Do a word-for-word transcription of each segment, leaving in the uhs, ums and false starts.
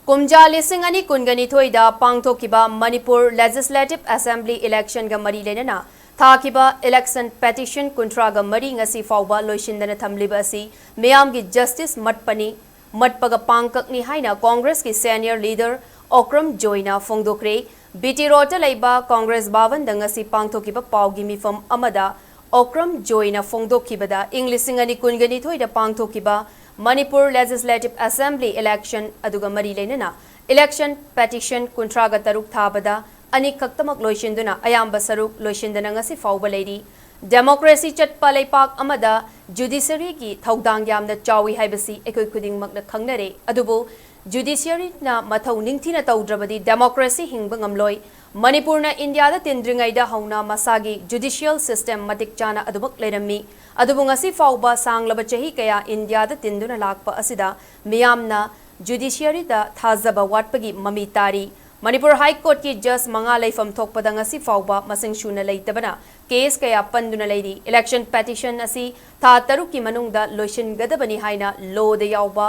ꯀꯨꯝꯖꯥ ꯂꯤꯁꯤꯡ ꯑꯅꯤ ꯀꯨꯟꯒ ꯅꯤꯊꯣꯏꯗ ꯄꯥꯡꯊꯣꯛꯈꯤꯕ ꯃꯅꯤꯄꯨꯔ Legislative Assembly election ꯒ ꯃꯔꯤ ꯂꯩꯅꯅ ꯊꯥꯈꯤꯕ election petition ꯀꯨꯟꯊ꯭ꯔꯥꯒ ꯃꯔꯤ ꯉꯁꯤ ꯐꯥꯎꯕ ꯂꯣꯏꯁꯤꯟꯗꯅ ꯊꯝꯂꯤꯕ ꯑꯁꯤ ꯃꯤꯌꯥꯝꯒꯤ justice ꯃꯠꯄꯅꯤ, ꯃꯠꯄꯒ ꯄꯥꯡꯀꯛꯅꯤ ꯍꯥꯏꯅ Congress ꯀꯤ senior leader Okram ꯖꯣꯏꯅ ꯐꯣꯡꯗꯣꯛꯈ꯭ꯔꯦ꯫ B T Road ꯇ ꯂꯩꯕ Congress ꯚꯕꯟꯗ ꯉꯁꯤ ꯄꯥꯡꯊꯣꯛꯈꯤꯕ ꯄꯥꯎꯒꯤ ꯃꯤꯐꯝ ꯑꯃꯗ ꯑꯣꯀ꯭ꯔꯝ ꯖꯣꯏꯅ ꯐꯣꯡꯗꯣꯛꯈꯤꯕꯗ, ꯏꯪ ꯂꯤꯁꯤꯡ ꯑꯅꯤ ꯀꯨꯟꯒ ꯅꯤꯊꯣꯏꯗ ꯄꯥꯡꯊꯣꯛꯈꯤꯕ ꯃꯅꯤꯄꯨꯔ Legislative Assembly election ꯑꯗꯨꯒ ꯃꯔꯤ ꯂꯩꯅꯅ election petition ꯀꯨꯟꯊ꯭ꯔꯥꯒ ꯇꯔꯨꯛ ꯊꯥꯕꯗ ꯑꯅꯤꯈꯛꯇꯃꯛ ꯂꯣꯏꯁꯤꯟꯗꯨꯅ ꯑꯌꯥꯝꯕ ꯁꯔꯨꯛ ꯂꯣꯏꯁꯤꯟꯗꯅ ꯉꯁꯤ ꯐꯥꯎꯕ ꯂꯩꯔꯤ꯫ Democracy ꯆꯠꯄ ꯂꯩꯄꯥꯛ ꯑꯃꯗ judiciary ꯒꯤ ꯊꯧꯗꯥꯡ ꯌꯥꯝꯅ ꯆꯥꯎꯏ ꯍꯥꯏꯕꯁꯤ ꯑꯩꯈꯣꯏ ꯈꯨꯗꯤꯡꯃꯛꯅ ꯈꯪꯅꯔꯦ꯫ ꯑꯗꯨꯕꯨ judiciary ꯅ ꯃꯊꯧ ꯅꯤꯡꯊꯤꯅ ꯇꯧꯗ꯭ꯔꯕꯗꯤ democracy ꯍꯤꯡꯕ ꯉꯝꯂꯣꯏ꯫ ꯃꯅꯤꯄꯨꯔꯅ ꯏꯟꯗꯤꯌꯥꯗ ꯇꯤꯟꯗ꯭ꯔꯤꯉꯩꯗ ꯍꯧꯅ ꯃꯁꯥꯒꯤ judicial system ꯃꯇꯤꯛ ꯆꯥꯅ ꯑꯗꯨꯃꯛ ꯂꯩꯔꯝꯃꯤ꯫ ꯑꯗꯨꯕꯨ ꯉꯁꯤ ꯐꯥꯎꯕ ꯁꯥꯡꯂꯕ ꯆꯍꯤ ꯀꯌꯥ ꯏꯟꯗꯤꯌꯥꯗ ꯇꯤꯟꯗꯨꯅ ꯂꯥꯛꯄ ꯑꯁꯤꯗ ꯃꯤꯌꯥꯝꯅ judiciary ꯗ ꯊꯥꯖꯕ ꯋꯥꯠꯄꯒꯤ ꯃꯃꯤ ꯇꯥꯔꯤ꯫ ꯃꯅꯤꯄꯨꯔ High Court ꯀꯤ judge ꯃꯉꯥ ꯂꯩꯐꯝ ꯊꯣꯛꯄꯗ ꯉꯁꯤ ꯐꯥꯎꯕ ꯃꯁꯤꯡ ꯁꯨꯅ ꯂꯩꯇꯕꯅ case ꯀꯌꯥ ꯄꯟꯗꯨꯅ ꯂꯩꯔꯤ꯫ Election petition ꯑꯁꯤ ꯊꯥ ꯇꯔꯨꯛꯀꯤ ꯃꯅꯨꯡꯗ ꯂꯣꯏꯁꯤꯟꯒꯗꯕꯅꯤ ꯍꯥꯏꯅ law ꯗ ꯌꯥꯎꯕ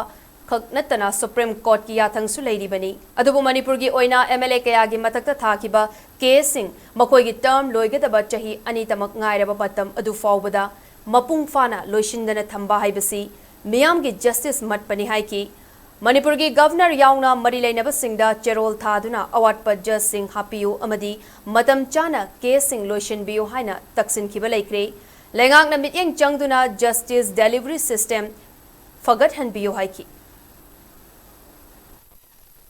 ꯈꯛ ꯅꯠꯇꯅ Supreme Court ꯀꯤ ꯌꯥꯊꯪꯁꯨ ꯂꯩꯔꯤꯕꯅꯤ꯫ ꯑꯗꯨꯕꯨ ꯃꯅꯤꯄꯨꯔꯒꯤ ꯑꯣꯏꯅ M L A ꯀꯌꯥꯒꯤ ꯃꯊꯛꯇ ꯊꯥꯈꯤꯕ case ꯁꯤꯡ ꯃꯈꯣꯏꯒꯤ term ꯂꯣꯏꯒꯗꯕ ꯆꯍꯤ ꯑꯅꯤꯇꯃꯛ ꯉꯥꯏꯔꯕ ꯃꯇꯝ ꯑꯗꯨ ꯐꯥꯎꯕꯗ ꯃꯄꯨꯡ ꯐꯥꯅ ꯂꯣꯏꯁꯤꯟꯗꯅ ꯊꯝꯕ ꯍꯥꯏꯕꯁꯤ ꯃꯤꯌꯥꯝꯒꯤ justice ꯃꯠꯄꯅꯤ ꯍꯥꯏꯈꯤ꯫ ꯃꯅꯤꯄꯨꯔꯒꯤ Governor ꯌꯥꯎꯅ ꯃꯔꯤ ꯂꯩꯅꯕꯁꯤꯡꯗ ꯆꯦꯔꯣꯜ ꯊꯥꯗꯨꯅ ꯑꯋꯥꯠꯄ judge ꯁꯤꯡ ꯍꯥꯞꯄꯤꯌꯨ ꯑꯃꯗꯤ ꯃꯇꯝ ꯆꯥꯅ case ꯁꯤꯡ ꯂꯣꯏꯁꯤꯟꯕꯤꯌꯨ ꯍꯥꯏꯅ ꯇꯛꯁꯤꯟꯈꯤꯕ ꯂꯩꯈ꯭ꯔꯦ꯫ ꯂꯩꯉꯥꯛꯅ ꯃꯤꯠꯌꯦꯡ ꯆꯪꯗꯨꯅ justice delivery system ꯐꯒꯠꯍꯟꯕꯤꯌꯨ ꯍꯥꯏꯈꯤ꯫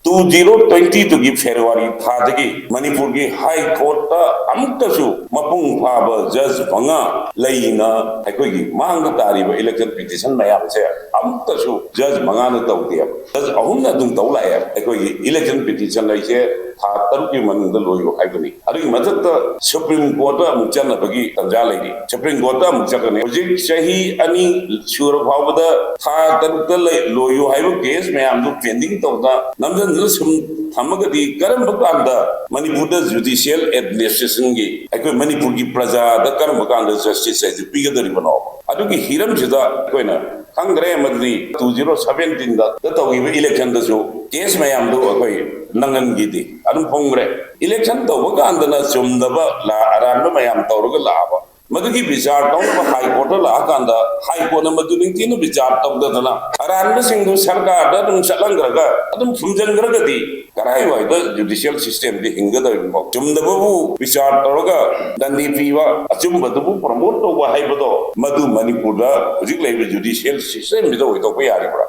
Two zero twenty two ꯒꯤ February ꯊꯥꯗꯒꯤ ꯃꯅꯤꯄꯨꯔꯒꯤ High Court ꯇ ꯑꯃꯨꯛꯇꯁꯨ ꯃꯄꯨꯡ ꯐꯥꯕ judge ꯃꯉꯥ ꯂꯩꯅ ꯑꯩꯈꯣꯏꯒꯤ ꯃꯥꯡꯗ ꯇꯥꯔꯤꯕ election petition ꯃꯌꯥꯝꯁꯦ ꯑꯃꯨꯛꯇꯁꯨ judge ꯃꯉꯥꯅ ꯇꯧꯗꯦꯕ꯫ Judge ꯑꯍꯨꯝꯅ ꯑꯗꯨꯝ ꯇꯧ ꯂꯥꯛꯑꯦ꯫ ꯑꯩꯈꯣꯏꯒꯤ election petition ꯂꯩꯁꯦ ꯊꯥ ꯇꯔꯨꯛꯀꯤ ꯃꯅꯨꯡꯗ ꯂꯣꯏꯌꯨ ꯍꯥꯏꯕꯅꯤ꯫ ꯑꯗꯨꯒꯤ ꯃꯊꯛꯇ Supreme Court ꯇ ꯑꯃꯨꯛ ꯆꯠꯅꯕꯒꯤ ꯇꯥꯟꯖꯥ ꯂꯩꯔꯤ꯫ Supreme Court ꯇ ꯑꯃꯨꯛ ꯆꯠꯀꯅꯤ꯫ ꯍꯧꯖꯤꯛ ꯆꯍꯤ ꯑꯅꯤ ꯁꯨꯔ ꯐꯥꯎꯕꯗ ꯊꯥ ꯇꯔꯨꯛꯇ ꯂꯩ-, ꯂꯣꯏꯌꯨ ꯍꯥꯏꯕ case ꯃꯌꯥꯝꯗꯨ pending ꯇꯧꯗ ꯅꯝꯗꯅ ꯁꯨꯝ ꯊꯝꯃꯒꯗꯤ ꯀꯔꯝꯕ ꯀꯥꯟꯗ ꯃꯅꯤꯄꯨꯔꯗ judicial administration ꯒꯤ, ꯑꯩꯈꯣꯏ ꯃꯅꯤꯄꯨꯔꯒꯤ ꯄ꯭ꯔꯖꯥꯗ ꯀꯔꯝꯕ ꯀꯥꯟꯗ justice ꯍꯥꯏꯁꯦ ꯄꯤꯒꯗꯧꯔꯤꯕꯅꯣ? ꯑꯗꯨꯒꯤ ꯍꯤꯔꯝꯁꯤꯗ ꯑꯩꯈꯣꯏꯅ ꯈꯪꯈ꯭ꯔꯦ꯫ ꯃꯗꯨꯗꯤ two zero seventeen ꯗ ꯇꯧꯈꯤꯕ election ꯗꯁꯨ case ꯃꯌꯥꯝꯗꯨ ꯑꯩꯈꯣꯏ ꯅꯪꯍꯟꯈꯤꯗꯦ, ꯑꯗꯨꯝ ꯐꯨꯝꯈ꯭ꯔꯦ꯫ Election ꯇꯧꯕ ꯀꯥꯟꯗꯅ ꯆꯨꯝꯗꯕ ꯂꯥ-, ꯑꯔꯥꯟꯕ ꯃꯌꯥꯝ ꯇꯧꯔꯒ ꯂꯥꯛꯑꯕ, ꯃꯗꯨꯒꯤ ꯕꯤꯆꯥꯔ ꯇꯧꯅꯕ High Court ꯇ ꯂꯥꯛꯑꯀꯥꯟꯗ High Court ꯅ ꯃꯗꯨ ꯅꯤꯡꯊꯤꯅ ꯕꯤꯆꯥꯔ ꯇꯧꯗꯗꯅ ꯑꯔꯥꯟꯕꯁꯤꯡꯗꯨ ꯁꯔꯀꯥꯔꯗ ꯑꯗꯨꯝ ꯆꯠꯍꯟꯈ꯭ꯔꯒ ꯑꯗꯨꯝ ꯐꯨꯝꯖꯤꯟꯈ꯭ꯔꯒꯗꯤ ꯀꯔꯥꯏꯋꯥꯏꯗ judicial system ꯗꯤ ꯍꯤꯡꯒꯗꯧꯔꯤꯕꯅꯣ? ꯆꯨꯝꯗꯕꯕꯨ ꯕꯤꯆꯥꯔ ꯇꯧꯔꯒ ꯗꯟꯗꯤ ꯄꯤꯕ, ꯑꯆꯨꯝꯕꯗꯨꯕꯨ promote ꯇꯧꯕ ꯍꯥꯏꯕꯗꯣ ꯃꯗꯨ ꯃꯅꯤꯄꯨꯔꯗ ꯍꯧꯖꯤꯛ ꯂꯩꯔꯤꯕ judicial system ꯁꯤꯗ ꯑꯣꯏꯊꯣꯛꯄ ꯌꯥꯔꯤꯕ꯭ꯔꯥ?